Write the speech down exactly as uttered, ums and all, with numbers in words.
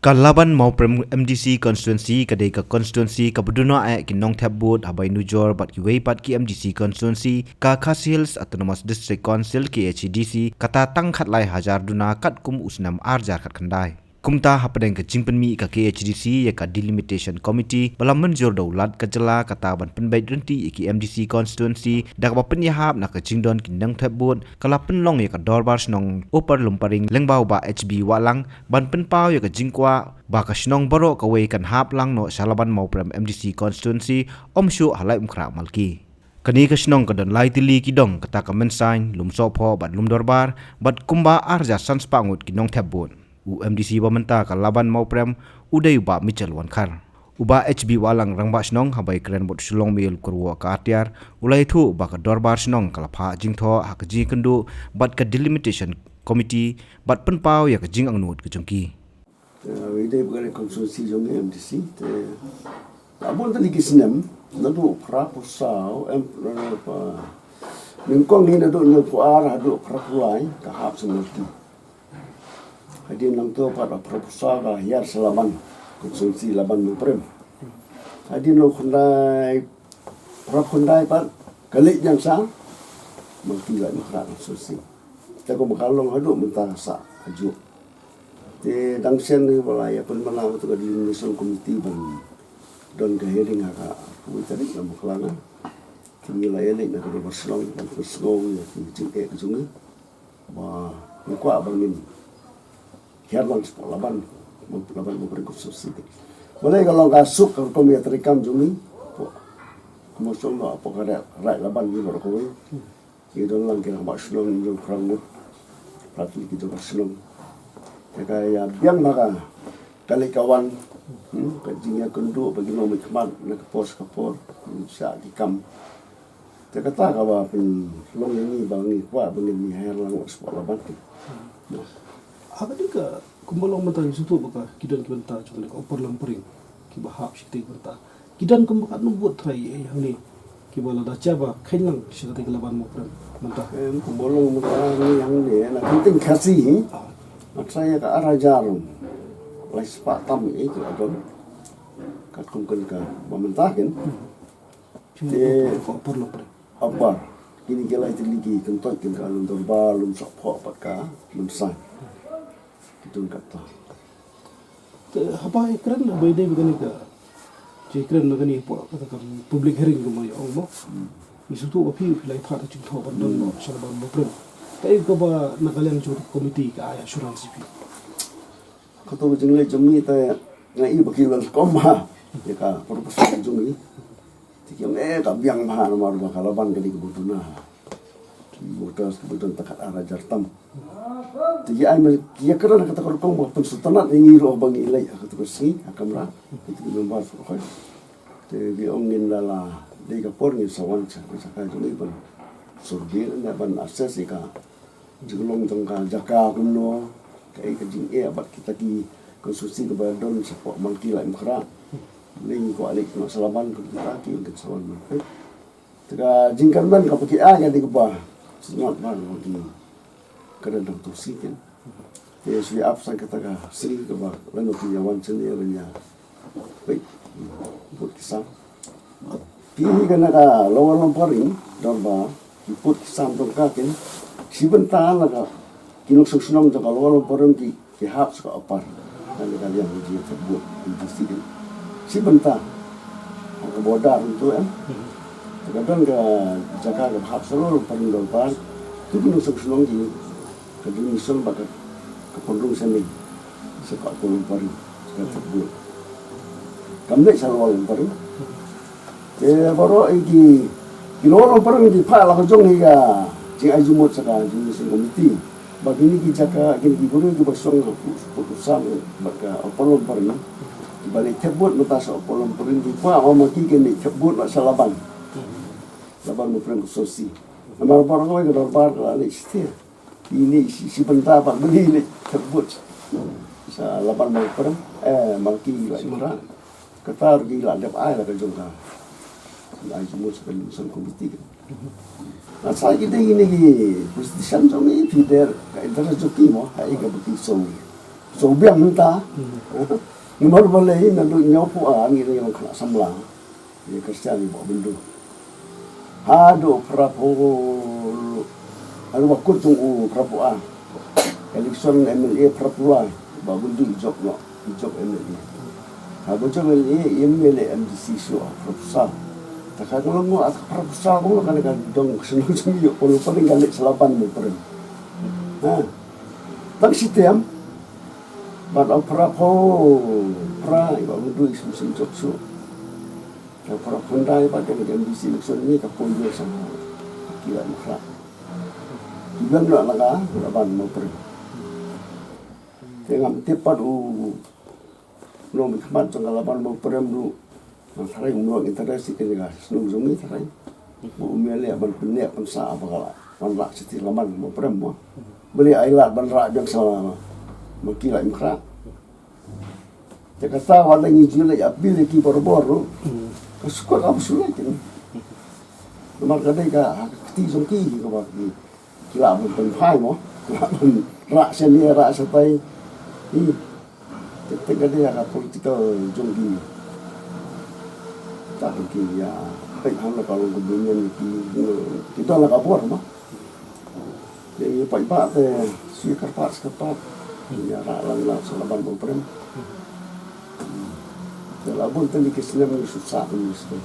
Ka Laban Mawprem M D C constituency ka dei ka constituency kaba duna eh ki nongthep vote ha bai nujor bad kiwei pat ki M D C constituency. Ka Khasi Hills Autonomous District Council, K H A D C, kata tang khatlai hajar duna katkum u snem arhajar khatkhyndai. Kumta hapdeng ka jingpynmih ka K H A D C ïa ka Delimitation Committee ba la mynjur da u Lat ka jylla, kata ban pynbeit ryntih ïa ki M D C constituency da kaba pynïahap na ka jingdon ki nongthep vote, ka la pynlong ïa ka Dorbar Shnong Upper Lumparing lyngba u Bah H B Wahlang ban pynpaw ïa ka jingkwah ba ka shnong baroh kawei kan hap lang noh sha Laban Mawprem M D C constituency, ym shuh ha Laitumkhrah Malki. Kane ka shnong ka don lai tylli ki dong, kata ka Mynsain, Lumsohphoh bad Lumdorbar, bad kumba arhajar san spah ngut ki nongthep vote. U M D C ba mynta ka Laban Mawprem u dei u Bah Mitchell Wankhar. U Bah H B Wahlang, Rangbah Shnong, haba ïakren bad u Shillong Mail Kyrwoh Katiar, u la ïathuh ba ka Dorbar Shnong ka la phah jingthoh ha ka jingïakynduh bad ka Delimitation Committee bad pynpaw ïa ka jingangnud ka jong ki. Te, ïa dei ba ka constituency jong ngi M D C, te, la bun tylli ki snem, naduh phra phew saw, em, na, na, pa, nyngkong hi naduh hynñiew phew ar haduh phra phew lai, ka hap sha Malki. Hadien nangto pat phra phew saw ka hiar sha Laban, constituency Laban Mawprem. Hadien hynñiew khyndai, phra phew khyndai pat, ka leit biang sha Malki, Laitumkhrah constituency. Te kumba ka long haduh mynta ka sah kajuh. Te dang shen hi ba la ïa pynmynlaw ïa ka Delimitation Committee ban don ka hearing ha ka arphew tarik na Balang. Te ngi la ïa leit na ka Dorbar Shnong ban pynsngew ïa ki jingeh ka jong ngi. Ba ngi kwah ba ngin hiar lang shapoh Laban, Laban Mawprem constituency. Balei ka long ka suk ka rukom ïatrei kam jong ngi. Hapoh, kumba shong noh hapoh ka Raid, Raid Laban ngi baroh kawei. Ngi don lang ki rangbah shnong hynñiew phra ngut, phra tylli ki dorbar shnong. Te ka ïa biang bha ka, ka leit ka wan, hmm, ka jingïakynduh bad ki nongmihkhmat na ka por sha ka por, hmm, sha ki kam. Te kata kaba pynlong ïa ngi ba ngi kwah ba ngin ïa hiar lang shapoh Laban te. Ha kane ka, kumba long mynta ngi sngewthuh ba ka, ki don ki bynta jong ka Upper Lumparing kiba hap shiteng bynta. Ki don kumba katno vote trai, eh, hangne kiba lada jia ba kheiñ lang sha kata ka Laban Mawprem mynta. Em, kumba long mynta ngi hangne na Kyntien Khasi hi. Ah. Nga trai ïa ka ar hajar lai spah tam, eh, ki la don. Katkum kane kaba mynta kin. Hmm. Te ka Upper Lumparing. Upper. Kine ki lai tylli ki kyntoit kin ka Lumdorbar, Lumsohphoh bad ka Lumsaiñ. Ki don kata. Te haba ïakren, haba ïadei bad kane ka, jingïakren na kane hapoh kata ka public hearing kumba ïa ong mo. Hmm. Ngi sngewthuh ba phi, phi la ïa phah ka jingthoh ban don mo, hmm, sha Laban Mawprem. Kaei kaba na ka liang jong ka committee ka ai assurance ïa phi? Kato ka jingleit jong ngi te nga i ba ki la rukom bha ïa ka proposal jong ngi. Te ki ong, eh, ka biang bha namar ba ka Laban ka dei kaba duna. Ki voters kiba don tang kat ar hajar tam. Te ki ai ma ki ïakren ha kata ka rukom ba pynsngewtynnat ïa ngi ruh ba ngi leit ha kata ka sngi ha kamra. Kita ki member ruh. Te ki ong ngin la la dei ka por ngin sa wan sha ka jaka jong ngi ban survey ne ban assess ïa ka jinglong jong ka jaka kumno, kaei ka jingeh bad kita ki constituency kaba don shapoh Malki Laitumkhrah. Lei ngi kwah leit noh sha Laban, kum kita ki ong kin sa wan Malki. Te ka jingkyrmen kaba ki ai ka dei kaba sngewtynnat bha ïa ki, ka dang tang tu shi kin. Te shu ïa ap sa kata ka sngi kaba lano ki ïa wan shane ban ïa peit, put ki sam. Phi hi kane ka Lower Lumparing, Dorbar, ki put ki sam jong ka kin. Shi bynta la ka, ki nongshong shnong jong ka Lower Lumparing ki, ki hap sha ka Upper. Kane ka liang ka jingïathep vote, M D C kin. Shi bynta. Ha ka border tu em. Te ka don ka jaka ka hap sha Lower Lumparing Dorbar. Tu ki nongshong shnong ki, ka Delimitation bad ka, ka pynrung sha mei. Sha ka Upper Lumparing, sha ka Thep Bud. Kam leit sha Lower Lumparing. Te baroh ïa ki, ki Lower Lumparing ki phah la ka jong hi ka jingai jingmut sha ka Delimitation Committee. Ba kine ki jaka, kine ki briew kiba shong ha pud, pud u sam bad ka Upper Lumparing. Kiba leit thep vote mynta sha Upper Lumparing ki kwah ma ki kin leit thep vote noh sha Laban. Laban Mawprem constituency. Namar baroh kawei ka dorbar ka la leit sha Ine shi, shi bynta pat beli leit thep vote sha Laban Mawprem, eh, Malki Laitumkhrah. Kata ruh ki la dep ai la ka jong ka. Ai jingmut sha ka Delimitation Committee. Nga sa ki dei ine ki position jong ngi, phi dei ka interest jong ki mo, ha ïa kaba ki sngewsih. So biang mynta. Namar balei naduh hynñiewphew ar ngi la ïa long khynnah samla. Ïa Khristan ïa Bah Byndu. Haduh phraphew, haduh ba kut jong u phraphew ar. Election M L A phraphew lai. Bah Byndu i jop noh, i jop M L A. Ha ba jop M L A, i M L A M D C shuh phraphew saw. Ta ka long mo at phraphew saw mo ka dei ka dong shnong jong i, ïoh pynlong pynlong ka leh sha Laban Mawprem. Ha. Tang shi term. Bad u phraphew phra i Bah Byndu i sim sim jop shuh. Ka phraphew khyndai bad ka M D C election ni ka poi ïa sa ki la mkhra. Ki biang noh na ka Laban Mawprem. Te ngam tip pat u nongmihkhmat jong ka Laban Mawprem ruh. Nang tharai um long interest ïa kane ka shnong jong ngi tharai. Ba um ïaleh ban pynïap pynsah ba ka la wanrah sha Laban Mawprem mo. Balei ai lad ban rah biang sha ma ki la im khrah. Te kata wat la ngi ju leit appeal ïa ki barabor ruh. Ka shu kut ap shu leit kine. Namar ka dei ka ha ka kti jong ki kaba ki ki lah ban pynphai mo. Ki lah ban rah sha ne rah sha tai. Hi. Te te ka dei ha ka political jong ki. Ta ki ïa peit hangno ka long ka bunian ki ki don la ka bor mo. Ïa ïa paidbah te shu kyrpad shu kyrpad. Ïa rah lang lang sha Laban Mawprem. Te la bun te ki snem ngi shu sah ngi shu.